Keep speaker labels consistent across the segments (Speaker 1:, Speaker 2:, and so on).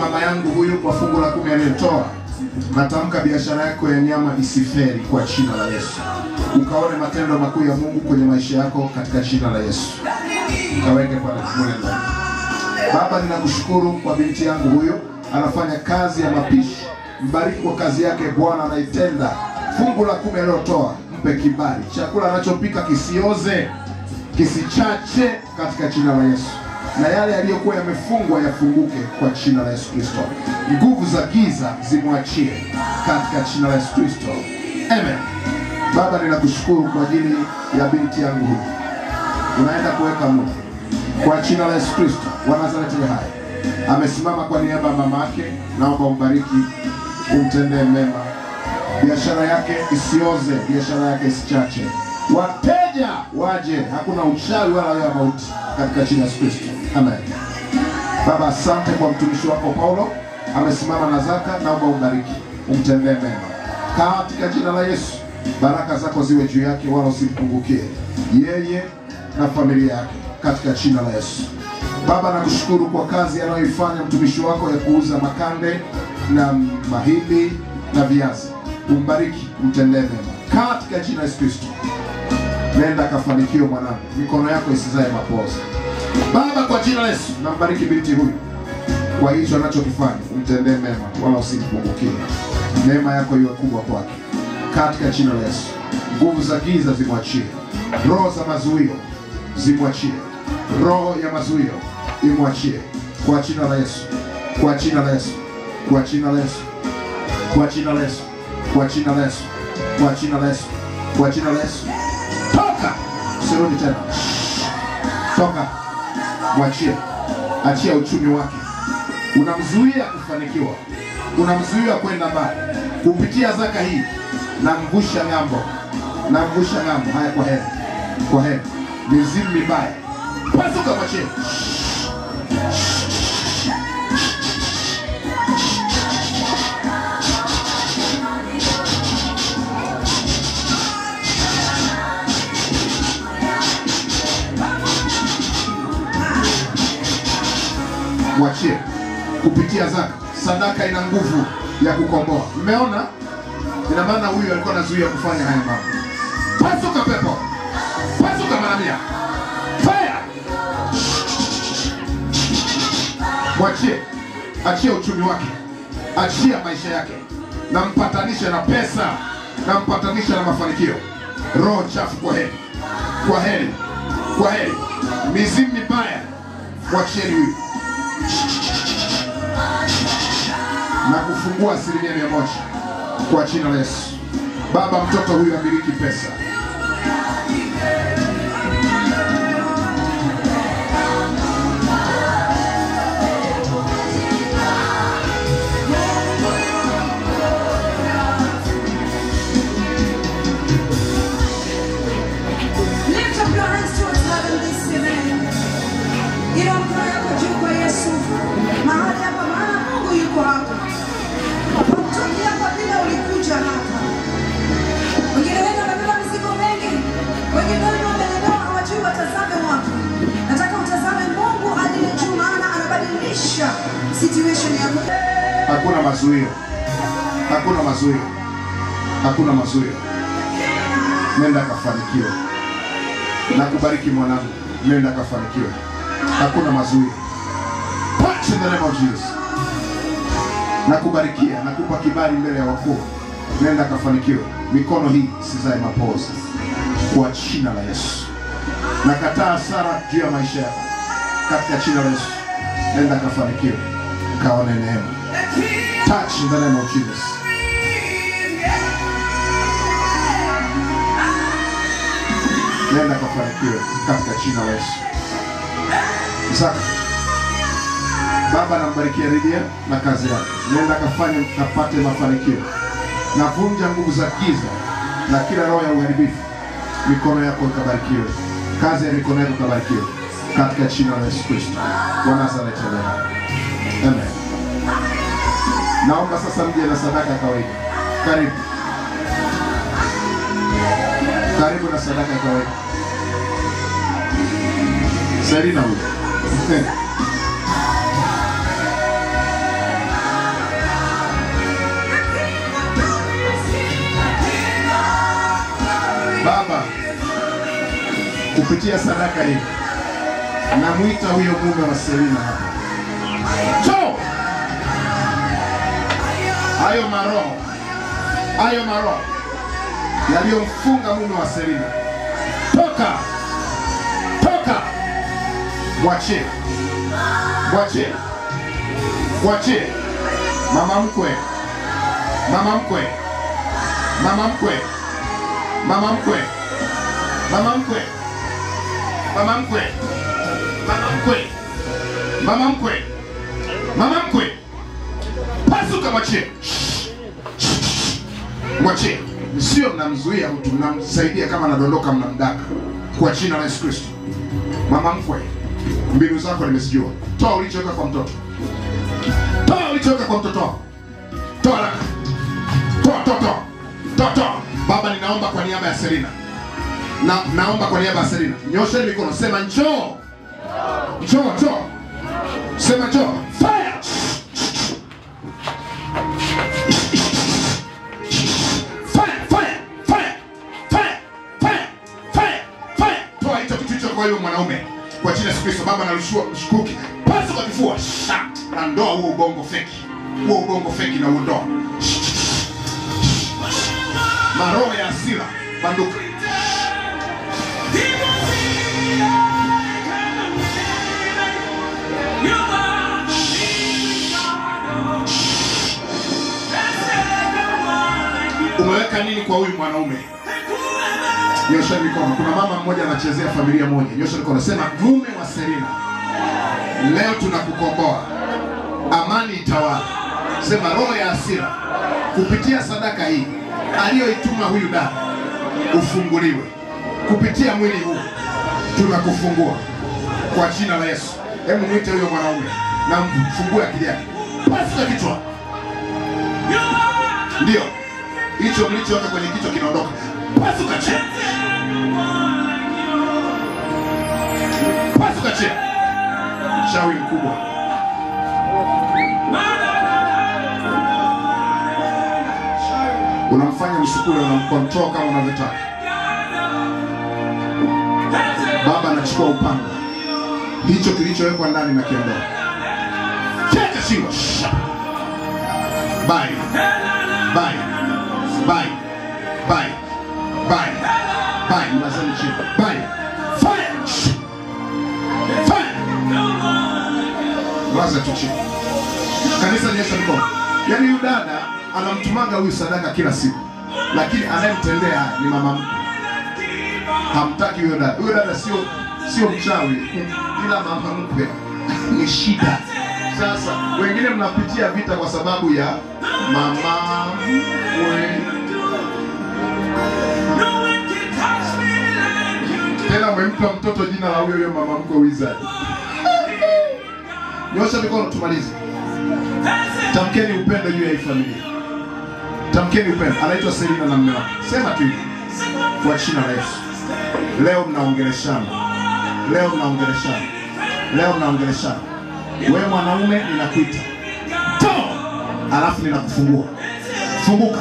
Speaker 1: mama yangu huyu kwa fungu la 10 aliyotoa. Natamka biashara yako ya nyama isiferi kwa jina la Yesu. Ukaone matendo makuu ya Mungu kwenye maisha yako katika jina la Yesu. Kaweke pale mule ndani. Baba, ninakushukuru kwa binti yangu huyu, anafanya kazi ya mapishi. Mbariki kwa kazi yake Bwana anaitenda. Fungu la 10 aliyotoa, mpe kibali. Chakula anachopika kisioze, kisichache katika jina la Yesu. Na yale yaliyokuwa yamefungwa yafunguke kwa jina la Yesu Kristo. Nguvu za giza zimwachie katika jina la Yesu Kristo. Amen. Baba, ninakushukuru kwa ajili ya binti yangu huyu. Unaenda kuweka muda kwa jina la Yesu Kristo wa Nazareti hai. Amesimama kwa niaba ya mamake, naomba umbariki, umtendee mema. Biashara yake isioze, biashara yake isichache. Wateja waje, hakuna uchawi wala roho ya mauti katika jina la Yesu Kristo. Amen. Baba, asante kwa mtumishi wako Paulo, amesimama na zaka, naomba umbariki, umtendee mema. Katika jina la Yesu, baraka zako ziwe juu yake wala usimpungukie yeye na familia yake katika jina la Yesu. Baba, nakushukuru kwa kazi anayoifanya mtumishi wako ya kuuza makande na mahindi na viazi. Umbariki, umtendee mema katika jina la Yesu Kristo. Nenda kafanikiwe mwanangu, mikono yako isizae mapoza. Baba, kwa jina la Yesu, nambariki binti huyu kwa hicho anachokifanya, umtendee mema wala usimpungukie. Neema yako iwe kubwa kwake katika jina la Yesu. Nguvu za giza zimwachie, roho za mazuio zimwachie, roho ya mazuio imwachie kwa jina la Yesu, kwa jina la Yesu, kwa jina la Yesu, kwa jina la Yesu, kwa jina la Yesu, kwa jina la Yesu, kwa jina la Yesu. Toka, usirudi tena. Toka, mwachie, achia uchumi wake. Unamzuia kufanikiwa, unamzuia kwenda mbali. Kupitia zaka hii namvusha ng'ambo, namvusha ng'ambo. Haya, kwa heri, kwa heri. Mizimu mibaya, pasuka, mwachie. Mwachie kupitia zaka. Sadaka ina nguvu ya kukomboa. Mmeona? Ina maana huyu alikuwa anazuia kufanya haya mambo. Pasuka pepo, pasuka mara 100. Fire! Mwachie, achia uchumi wake, achia maisha yake. Nampatanisha na pesa, nampatanisha na mafanikio. Roho chafu, kwa heri, kwa heri, kwa heri. Mizimu mibaya, mwachieni huyu na kufungua 100% kwa jina la Yesu. Baba, mtoto huyu amiliki pesa.
Speaker 2: Lift up your hands towards heaven this evening. Inua mkono yako juu kwa Yesu. Mahali hapa, maana Mungu yuko hapa. Hutoki hapa bila ulikuja hapa. Wengine wenu wamebeba mizigo mengi, wengine wenu wamelemewa, hawajui watazame wapi. Nataka utazame Mungu aliye juu, maana anabadilisha situation yako.
Speaker 1: Hakuna mazuio, hakuna mazuio, hakuna mazuio. Nenda kafanikiwe. Nakubariki mwanangu, nenda kafanikiwe. Hakuna mazuio. Touch in the name of Jesus. Nakubarikia, nakupa kibali mbele ya wakuu. Nenda kafanikiwe. Mikono hii isizae mapoza kwa jina la Yesu. Nakataa hasara juu ya maisha yako katika jina la Yesu. Nenda kafanikiwe, kaone neema. Touch in the name of Jesus. Nenda kafanikiwe katika jina la Yesu. Isaka, Baba, nambarikia Lydia na kazi yake. Nenda kafanye, kapate mafanikio. Navunja nguvu za giza na kila roho ya uharibifu. Mikono yako ikabarikiwe, kazi ya mikono yako ikabarikiwe katika jina la Yesu Kristo wa Nazareti. Amen. Naomba sasa mje na sadaka ya kawaida. Karibu, karibu na sadaka ya kawaida. Serina huyu. Kupitia sadaka hii namuita huyo mume wa Selina hapa. Njoo! Hayo maroho, hayo maroho yaliyomfunga mume wa Selina, toka! Toka! Mwachie, mwachie, mwachie. Mama mkwe, mama mkwe, mama mkwe, mama mkwe, mama mkwe, mama mkwe, mama mkwe, mama mkwe, mama mkwe. Pasuka, mwachie, mwachie. Sio mnamzuia mtu, mnamsaidia. Kama anadondoka mnamdaka, kwa jina la Yesu Kristo. Mama mkwe, mbinu zako nimezijua. Toa ulichoweka kwa mtoto, toa ulichoweka kwa mtoto wako. Toa haraka, toa, toa, toa, toa, toa. Baba, ninaomba kwa niaba ya Selina, na naomba kwa niaba ya Selina, nyosheni mikono, sema njoo, njoo, njoo, sema njoo. Fire! Fire, fire, fire, fire, fire, fire, fire. Toa hicho kitu hicho kwa huyo mwanaume, kwa jina la Yesu Kristo. Baba, narushua mshukuki, pasi kwa kifua, na ndoa huo ubongo feki, huo ubongo feki na uondoa. Maroho ya hasira, banduka. Umeweka nini kwa huyu mwanaume? Nyosha mikono. Kuna mama mmoja anachezea familia moja. Nyosha mikono. Sema, mume wa Selina, leo tunakukomboa. Amani itawala. Sema, roho ya hasira kupitia sadaka hii aliyoituma huyu dada, ufunguliwe. Kupitia mwili huu tunakufungua kwa jina la Yesu. Hebu mwite huyo mwanaume na mfungue akili yake. Pasi kichwa. Ndio. Hicho mlichoweka kwenye kichwa kinaondoka. Pasuka chini. Pasuka chini. Mchawi mkubwa. Unamfanya msukule, unamcontrol kama unavyotaka. Baba anachukua upanga. Hicho kilichowekwa ndani na kiondoa. Cheka shingo. Bye. Bye. Bye. Bye. Bye. Bye. Mlazeni chini. Bye. Fire. Fire. Mlaza tu chini. Kanisa, nyosha mikono. Yaani huyu dada anamtumaga huyu sadaka kila siku, lakini anayemtendea ni mama mkwe. Hamtaki huyo dada. Huyo dada sio mchawi, ila mama mkwe ni shida. Sasa wengine mnapitia vita kwa sababu ya mama mkwe. Tena umempa mtoto jina la huyo mama mkwe wizard. Nyosha mikono tumalize. Tamkeni upendo juu ya hii familia. Tamkeni upendo. Anaitwa Selina na mume wake. Sema tu hivi. Kwa jina la Yesu. Leo mnaongeleshana. Leo mnaongeleshana. Leo mnaongeleshana. Wewe mwanaume, ninakuita. Toa! Alafu ninakufungua. Funguka.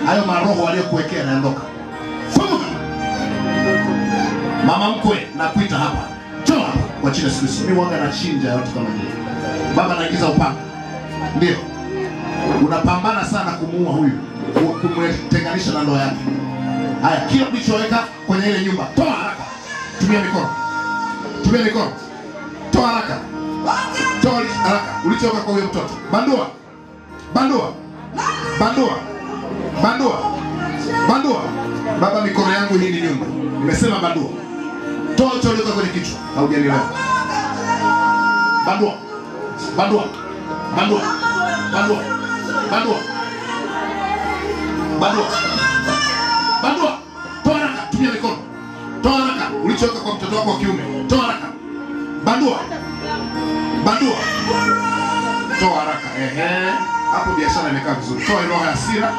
Speaker 1: Hayo maroho waliokuwekea yanaondoka. Funguka. Mama mkwe, nakuita hapa. Toa hapa kwa jina la Yesu Kristo. Mimi wanga nachinja watu kama hivi. Baba, naingiza upanga. Ndio. Unapambana sana kumuua huyu, kumtenganisha na ndoa yake. Haya, kila ulichoweka kwenye ile nyumba, toa haraka. Tumia mikono. Tumia mikono. Toa haraka. Toa haraka. Ulichoweka kwa huyo mtoto. Bandua. Bandua. Bandua. Bandua. Bandua. Baba, mikono yangu hii ni nyumba. Nimesema bandua. Toa ulichoweka kwenye kichwa. Haujanielewa. Bandua. Bandua. Bandua. Bandua. Bandua. Bandua. Bandua. Toa haraka, tumia mikono. Toa haraka, ulichoweka kwa mtoto wako wa kiume. Toa haraka. Bandua. Bandua. Toa haraka. Ehe. Hapo biashara imekaa vizuri. Toa roho ya hasira.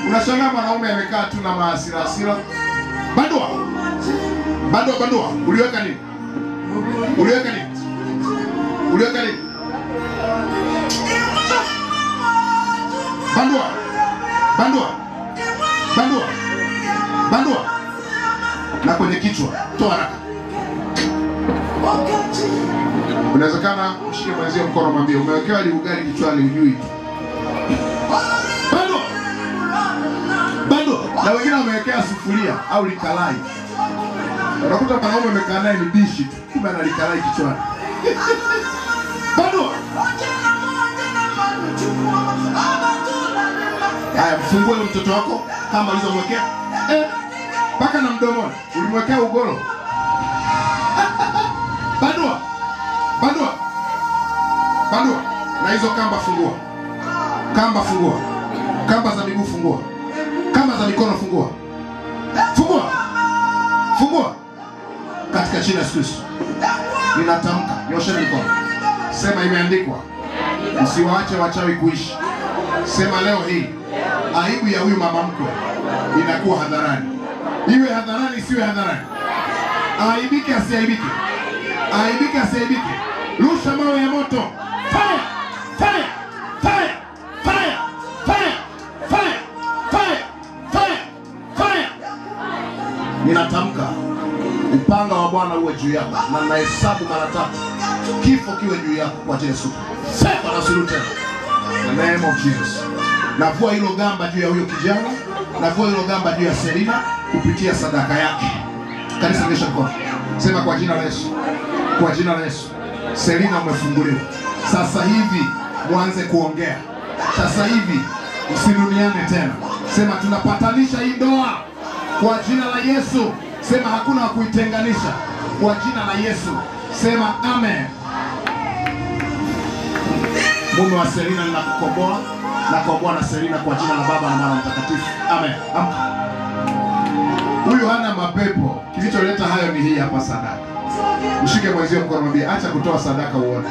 Speaker 1: Unashangaa mwanaume amekaa tu na mahasira hasira. Bandua. Bandua, bandua. Uliweka nini? Uliweka nini? Uliweka nini? Bandua. Bandua. Bandua. Bandua. Na kwenye kichwa, toa haraka. Unawezekana mshike mwenzio mkono, mwambie umewekewa ugali kichwani hujui. Bado. Bado. Na wengine wamewekea sufuria au likalai. Unakuta mwanaume amekaa naye ni bishi tu, kumbe ana likalai kichwani. Bado. Haya, mfungue mtoto wako kama alizomwekea. Paka na mdomoni. Ulimwekea ugoro. Bandua. Bandua. Bandua. Na hizo kamba fungua. Kamba fungua. Kamba za miguu fungua. Kamba za mikono fungua. Fungua. Fungua. Katika jina la Yesu Kristo. Ninatamka, nyosheni mikono. Sema imeandikwa. Msiwaache wachawi kuishi. Sema leo hii aibu ya huyu mama mkwe inakuwa hadharani. Iwe hadharani isiwe hadharani. Aibike asiaibike. Aibike asiaibike. Rusha mawe ya moto. Fire! Fire! Fire! Fire! Fire! Fire! Fire! Fire! Fire! Ninatamka upanga wa Bwana uwe juu yako, na nahesabu mara tatu. Kifo kiwe juu yako kwa Yesu. Sema na suru tena. In the name of Jesus. Navua hilo gamba juu ya huyo kijana, navua hilo gamba juu ya Selina kupitia sadaka yake. Kanisa nyosha mkono. Sema kwa jina la Yesu. Kwa jina la Yesu. Selina umefunguliwa. Sasa hivi muanze kuongea. Sasa hivi msiduniane tena. Sema tunapatanisha hii ndoa kwa jina la Yesu. Sema hakuna kuitenganisha kwa jina la Yesu. Sema amen. Mume wa Selina ninakukomboa, nakomboa na Selina kwa jina la Baba na Mwana Mtakatifu. Amen. Amka. Huyu hana mapepo. Kilicholeta hayo ni hii hapa sadaka. Mshike mwenzio mkono, mwambie acha kutoa sadaka uone.